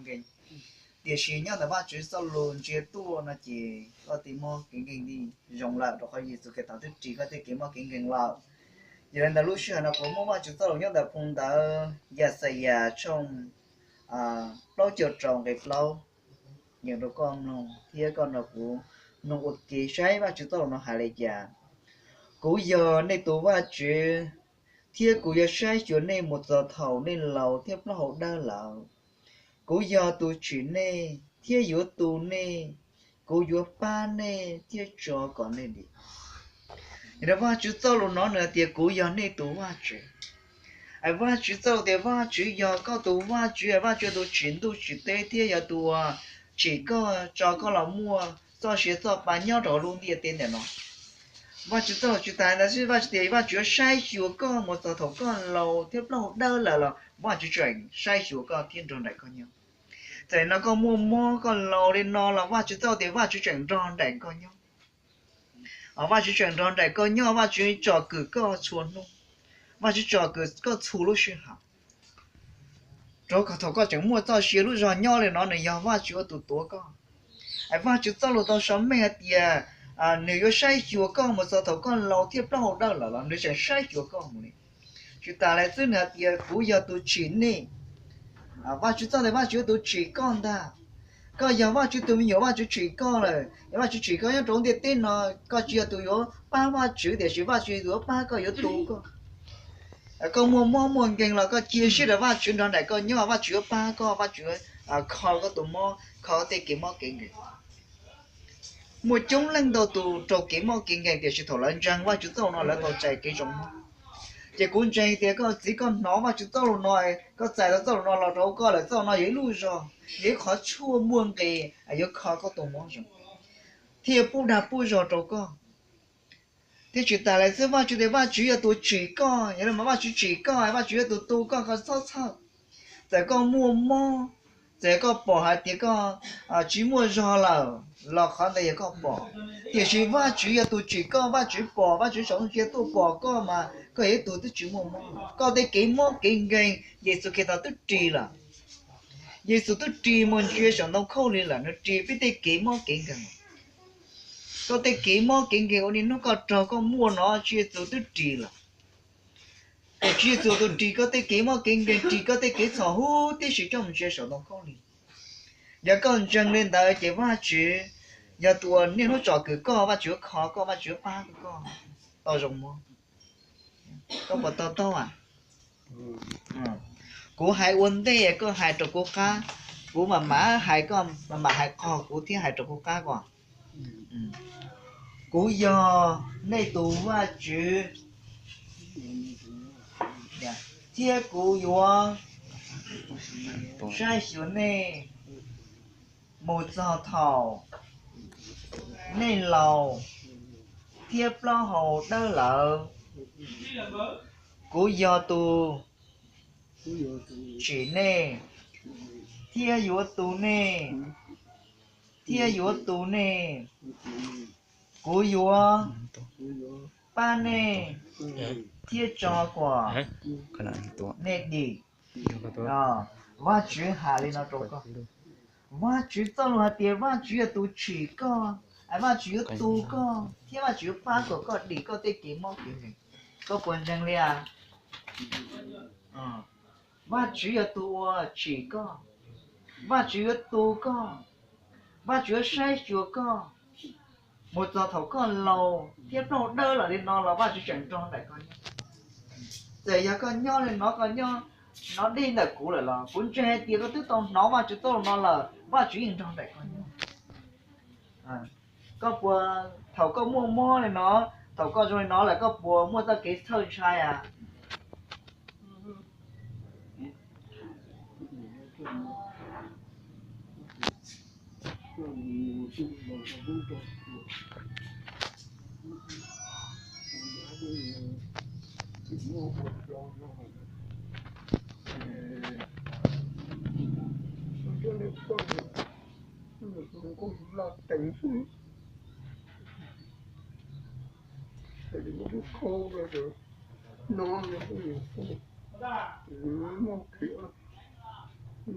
nkeeg. Tiam sis nyob ntawm Vajtswv txoj lus ntsia tuaj no ces koj tej mob kev nkeeg li zoo lawm, rau qhov Yexus Khetos twb ris koj tej kev mob kev nkeeg lawm. Yog li ntawd lub sij hawm no kuv muab Vajtswv txoj lus nyob ntawm phau ntawv Yaxayas tshooj plaub caug rau nqe plaub nyeem rau koj mloog thiab koj nrog kuv mloog ua ke saib Vajtswv txoj lus no hais li cas. Kuv yog nej tus Vajtswv, thiab kuv yuav saib xyuas nej mus txog thaum nej laus thiab plaub hau dawb lawm. Kuv yog tus tsim nej thiab yuav tu nej, kuv yuav pab nej thiab tso kom nej dim. Yog li Vajtswv txoj lus no nws hais tias kuv yog nej tus Vajtswv. Vajtswv txoj lus tias Vajtswv yog koj tus Vajtswv, Vajtswv yog tus tsim ntuj tsim teb thiab yog tus uas tsim koj tso koj los muaj txoj sia txoj pa nyob rau hauv lub ntiaj teb ntawm no. Vajtswv txoj lus tsis tas li ntawd xwb, Vajtswv tias Vajtswv yuav saib xyuas koj mus txog thaum koj laus thiab plaub hau dawb lawm los Vajtswv tseem saib xyuas koj thiab nrog nraim koj nyob. Txawm no koj muaj mob koj laus li no los Vajtswv txoj lus tias Vajtswv tseem nrog nraim koj nyob. Vajtswv tseem nrog nraim koj nyob, Vajtswv tsom kwm koj txhua hnub, Vajtswv tsom kwm koj txhua lub sij hawm. Rau qhov thaum koj tseem muaj txoj sia lub zog nyob li no nws yog Vajtswv ua tus tuav koj. Vajtswv txoj lus tau sau meej hais tias nws yuav saib xyuas koj mus txog thaum koj laus thiab plaub hau dawb lawm los nws tseem saib xyuas koj mus li. Tsis tas li xwb nws hais tias kuv yog tus tsim nej. Vajtswv txoj tias Vajtswv yog tus tsim koj ntag. Koj yog Vajtswv tus me nyuam, Vajtswv tsim koj lawm, yog Vajtswv tsim koj nyob rau lub ntiaj teb no, koj tsis yog tus yuav pab Vajtswv tiam sis Vajtswv tus yuav pab koj, yuav tu koj. Koj muaj mob muaj nkeeg los koj cia siab rau Vajtswv nrog nraim koj nyob, Vajtswv yuav pab koj, Vajtswv kho koj tus mob, kho koj tej kev mob kev nkeeg. Muaj coob leej ntau tus raug kev mob kev nkeeg tiam sis thaum lawv ntseeg Vajtswv txoj lus no lawv tau txais kev zoo mob. Ces kuv ntseeg tias koj txiv koj hnov Vajtswv txoj lus no, koj txais tau txoj lus no los rau koj lawm, txoj lus no yog ib lub zog, yog ib qhov tshuaj muaj nqis yuav kho koj tus mob zoo thiab pub dag pub zog rau koj. Thiab tsis tas li xwb Vajtswv tias Vajtswv yog tus tsim koj, yog li mas Vajtswv tsim koj, Vajtswv yog tus tu koj, koj txhob txhawj. Txawm koj muaj mob, txawm koj pom hais tias koj tsis muaj zog lawm los qhov ntawd yog koj pom, tiam sis Vajtswv yog tus tsim koj, Vajtswv pom, Vajtswv saum ntuj cia tuaj pom koj mas koj yog ib tug twb tsis muaj mob. Koj tej kev mob kev nkeeg Yexus Khetos twb ris lawm. Yexus twb ris mus ntsia saum ntoo khaub lig lawm, nws ris peb tej kev mob kev nkeeg. Koj tej kev mob kev nkeeg ua niaj hnub koj raug koj muaj no Tswv Yexus twb ris lawm. Ces Tswv Yexus tus ris koj tej kev mob kev nkeeg, ris koj tej kev txhaum huv tib si coj mus ntsia saum ntoo khaub lig. Yog koj ntseeg li ntawd ces Vajtswv yog tus uas niaj hnub tsom kwm koj, Vajtswv yuav kho koj, Vajtswv yuav pab koj tau zoo mob. Koj puas to taub? Kuv hais ua ntej koj hais rau kuv qab, kuv mam mam hais, koj mam mam hais qog kuv thiab hais rau kuv qab ko. Kuv yog nej tus Vajtswv, thiab kuv yuav saib xyuas nej mus txog thaum nej laus thiab plaub hau dawb lawm. Kuv yog tus tsim nej thiab yuav tu nej, thiab yuav tu nej. Kuv yuav pab nej thiab tso kom nej dim. Vajtswv hais li no rau koj. Vajtswv txoj lus hais tias Vajtswv yog tus tsim koj, Vajtswv yuav tu koj thiab Vajtswv yuav pab kom koj dim koj tej kev mob kev nkeeg. Koj puas ntseeg li as? Vajtswv yog tus uas tsim koj, Vajtswv yuav tu koj, Vajtswv yuav saib xyuas koj mus txog thaum koj laus thiab plaub hau dawb lawm li no los Vajtswv tseem nrog nraim koj nyob. Txawm yog koj nyob li no, koj nyob nov deb ntawm kuv lawm los kuv ntseeg hais tias koj twb tau hnov Vajtswv txoj lus no lawm, Vajtswv yeej nrog nraim koj nyob. Koj puas, thaum koj muaj mob li no, thaum koj zoo li no lawm koj puas muaj txoj kev txhawj ntshai as? Qhov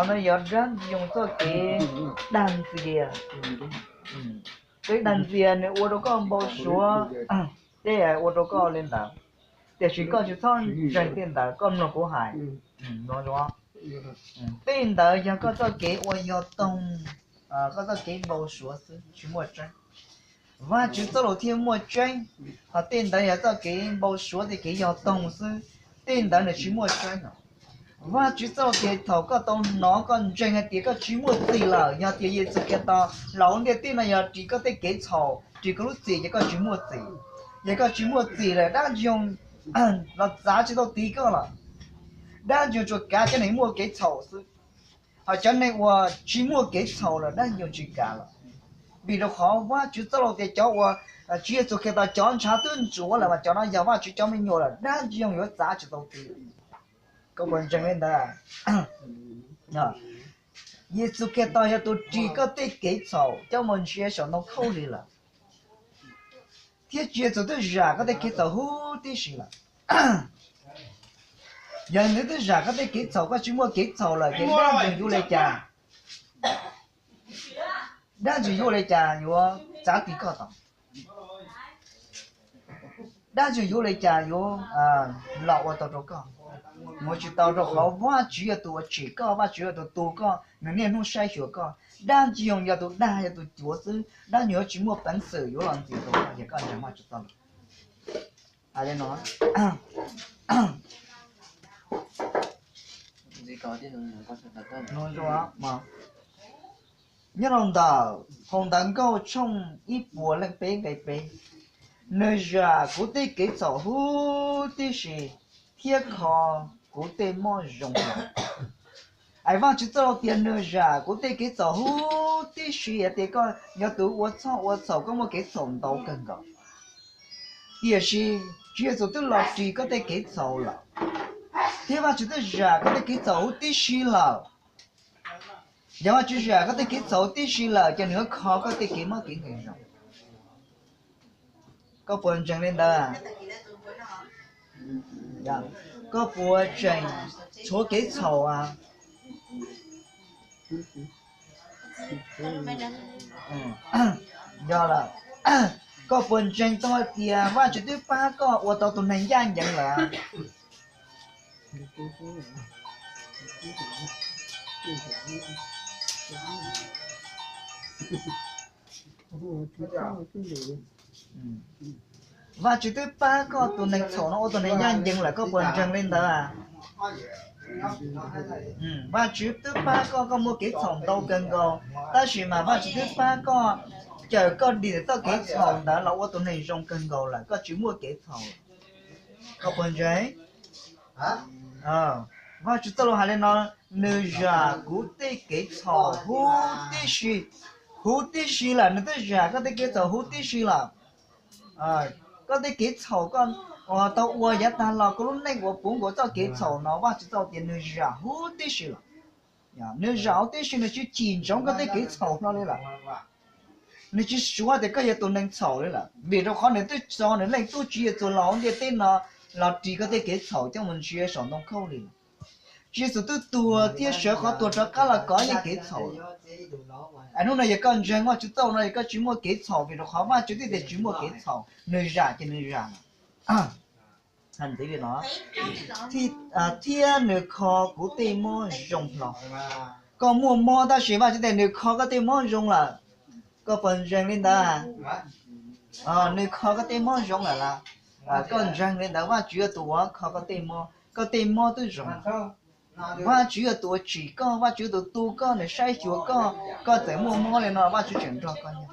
no yog dab ntxwg yoog txoj kev dag ntxias. Kev dag ntxias nws ua rau koj npau suav, tej ua rau koj li ntawd, tiam sis koj tsis txhob ntseeg tej ntawd, koj mloog kuv hais. Tej ntawd yog koj txoj kev ua yog toog, koj txoj kev npau suav xwb, tsis muaj tseeb. Vajtswv txoj lus thiaj muaj tseeb, ho tej ntawd yog txoj kev npau suav, tej kev yog toog xwb, tej ntawd nws tsis muaj tseeb. Vajtswv txoj lus tias thaum koj tau hnov koj ntseeg hais tias koj tsis muaj txim lawm, yog tias Yexus Khetos los hauv ntiaj teb no yog ris koj tej kev txhaum, ris koj lub txim ces koj tsis muaj txim. Yog koj tsis muaj txim lawm dab ntxwg yoog los txav tsis tau tiv koj lawm, dab ntxwg yoog tsuas kav cov neeg muaj kev txhaum xwb. Ho cov neeg uas tsis muaj kev txhaum lawm dab ntxwg yoog tsis kav lawm. Vim rau qhov Vajtswv txoj lus tias cov uas Tswv Yexus Khetos cov ntshav twb ntsuav lawm mas cov no yog Vajtswv cov me nyuam lawm, dab ntxwg yoog yuav txav tsis tau tiv. Koj puas ntseeg li ntawd? Yexus Khetos yog tus ris koj tej kev txhaum coj mus ntsia saum ntoo khaub lig lawm, thiab Tswv Yexus twb zam koj tej kev txhaum huv tib si lawm. Yog nws twb zam koj tej kev txhaum, koj tsis muaj kev txhaum lawm ces dab ntxwg yuav ua li cas? Dab ntxwg yuav ua li cas yuav txav tiv koj tau? Dab ntxwg yuav ua li cas yuav los ua tau rau koj? Yuav tsis tau, rau qhov Vajtswv yog tus uas tsim koj, Vajtswv yog tus tu koj, nws niaj hnub saib xyuas koj. Dab ntxwg yoog yog tus dag, yog tus cuav xwb, dab ntxwg yoog tsis muaj peev xwm yuav los ntxias rau koj, yog koj ntseeg Vajtswv txoj lus. Hais li no, nyob rau ntawm Phau Ntawv Nkauj tshooj ib puas leej peb nqe peb, nws zam kuv tej kev txhaum huv tib si thiab kho kuv tej mob zoo los. Es Vajtswv txoj lus tias nws zam kuv tej kev txhaum huv tib si, hais tias koj yog tus ua txhoj ua txhaum, koj muaj kev txhaum ntau kawg nkaus. Tiam sis Tswv Yexus twb los ris koj tej kev txhaum lawm, thiab Vajtswv twb zam koj tej kev txhaum huv tib si lawm. Yog Vajtswv zam koj tej kev txhaum huv tib si lawm ces nws yuav kho koj tej kev mob kev nkeeg zoo. Koj puas ntseeg li ntawd? Koj puas tseem tshuav kev txhaum? Yog lawm, koj puas ntseeg tau hais tias Vajtswv twb pab koj ua tau tus neeg ncaj ncees lawm? Vajtswv twb pab koj tus neeg txhaum no ua tus neeg ncaj ncees lawm, koj puas ntseeg li ntawd? Vajtswv twb pab koj, koj muaj kev txhaum ntau kawg nkaus, tab sis mas Vajtswv twb pab koj, cawm koj dim txoj kev txhaum ntawd los ua tus neeg zoo kawg nkaus lawm, koj tsis muaj kev txhaum. Koj puas ntseeg? Vajtswv txoj lus hais li no, nws zam kuv tej kev txhaum huv tib si. Huv tib si lawm, nws twb zam koj tej kev txhaum huv tib si lawm. Koj tej kev txhaum koj uas tau ua yav tag los, koj lub neej uas puv nkaus txoj kev txhaum no, Vajtswv txoj lus tias nws zam huv tib si lawm. Nws zam huv tib si, nws tsis cim ntsoov koj tej kev txhaum no li lawm. Nws tsis suav tias koj yog tus neeg txhaum li lawm, vim rau qhov nws twb tso nws Leej Tub Tswv Yexus los hauv ntiaj teb no los ris koj tej kev txhaum coj mus ntsia saum ntoo khaub lig lawm. Tswv Yexus twb tuag thiab sawv qhov tuag rov qab los kov yeej kev txhaum. Es hnub no yog koj ntseeg Vajtswv txoj lus no, yog koj tsis muaj kev txhaum, vim rau qhov Vajtswv twb tias tsis muaj kev txhaum, nws zam ces nws zam lawm. Thiab nws kho kuv tej mob zoo hlo. Koj muaj mob tab sis Vajtswv tias nws kho koj tej mob zoo lawm. Koj puas ntseeg li ntawd? Nws kho koj tej mob zoo lawm las. Koj ntseeg li ntawd, Vajtswv yog tus uas kho koj tej mob, koj tej mob twb zoo. Vajtswv yog tus uas tsim koj, Vajtswv yog tus tu koj, nws saib xyuas koj, koj txawm muaj mob li no Vajtswv tseem nrog koj nyob.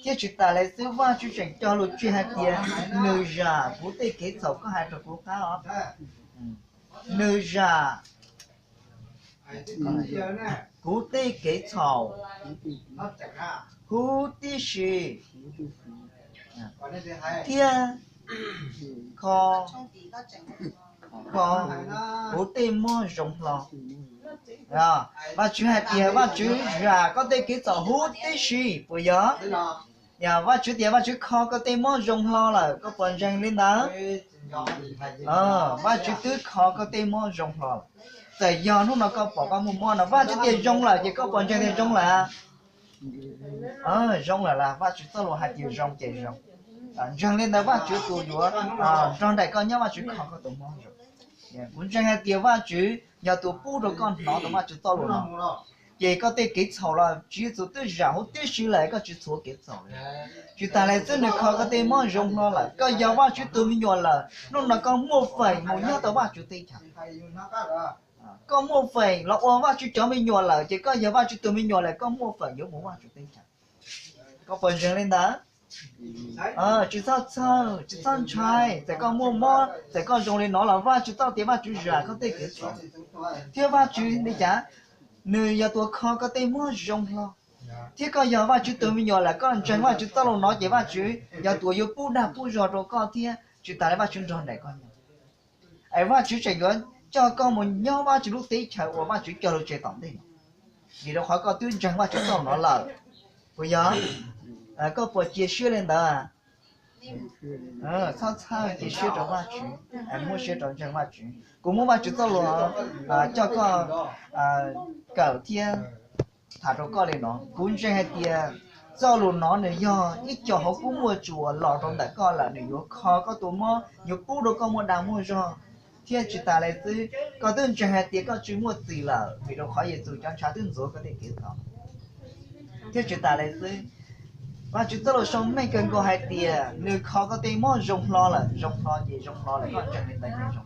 Thiab tsis tas li xwb, Vajtswv tseem cog lus tseg hais tias nws zam kuv tej kev txhaum, koj hais rau kuv qab os. Nws zam kuv tej kev txhaum huv tib si thiab kho kho kuv tej mob zoo hlo. Vajtswv hais tias Vajtswv zam koj tej kev txhaum huv tib si puas yog? Yog Vajtswv tias Vajtswv kho koj tej mob zoo hlo lawm, koj puas ntseeg li ntawd? Vajtswv twb kho koj tej mob zoo hlo lawm. Txawm yog hnub no koj pom koj muaj mob no, Vajtswv tias zoo lawm ces koj puas ntseeg tias zoo lawm? Zoo lawm las, Vajtswv txoj lus hais tias zoo ces zoo. Ntseeg li ntawd Vajtswv tus yuav nrog nraim koj nyob, Vajtswv kho koj tus mob zoo. Kuv ntseeg hais tias Vajtswv yog tus pub rau koj hnov tau Vajtswv txoj lus no, ces koj tej kev txhaum los Tswv Yexus twb zam huv tib si lawm, koj tsis txhuav kev txhaum li. Tsis tas li xwb, nws kho koj tej mob zoo hlo lawm, koj yog Vajtswv tus me nyuam lawm, hnub no koj muaj feem mus nyob tau Vajtswv teb chaws. Koj muaj feem los ua Vajtswv cov me nyuam lawm ces koj yog Vajtswv tus me nyuam lawm, koj muaj feem yuav mus Vajtswv teb chaws. Koj puas ntseeg li ntawd? Tsis txhob txhawj, tsis txhob ntshai, txawm koj muaj mob, txawm koj zoo li no los Vajtswv txoj tias Vajtswv zam koj tej kev txhaum, thiab Vajtswv li cas, nws yog tus kho koj tej mob zoo hlo. Thiab koj yog Vajtswv tus me nyuam lawm, koj ntseeg Vajtswv txoj lus no ces Vajtswv yog tus yuav pub dag pub zog rau koj thiab tsis tas li Vajtswv nrog nraim koj nyob. Es Vajtswv tseem yuav coj koj mus nyob Vajtswv lub teb chaws uas Vajtswv cog lus tseg tom ntej no, vim rau qhov koj twb ntseeg Vajtswv txoj lus no lawm. Puas yog? Koj puas cia siab li ntawd? Txhob txhawj, cia siab rau Vajtswv, muaj siab rau ntseeg Vajtswv. Kuv muab Vajtswv txoj lus coj koj kawm thiab tham rau koj li no. Kuv ntseeg hais tias txoj lus no nws yog ib co hauv kub muaj tsuas los rau ntawm koj lawm, nws yuav kho koj tus mob, yuav pub rau koj muaj dag muaj zog. Thiab tsis tas li xwb, koj twb ntseeg hais tias koj tsis muaj txim lawm, vim rau qhov Yexus cov ntshav twb ntxuav koj tej kev txhaum. Thiab tsis tas li xwb, Vajtswv txoj lus sau meej kawg nkaus hais tias nws kho koj tej mob zoo hlo lawm, zoo hlo ces zoo hlo lawm, koj ntseeg li ntawd ces zoo.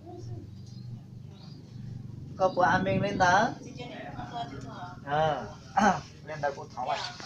Koj puas amees li ntawd? Li ntawd kuv thov Vajtswv.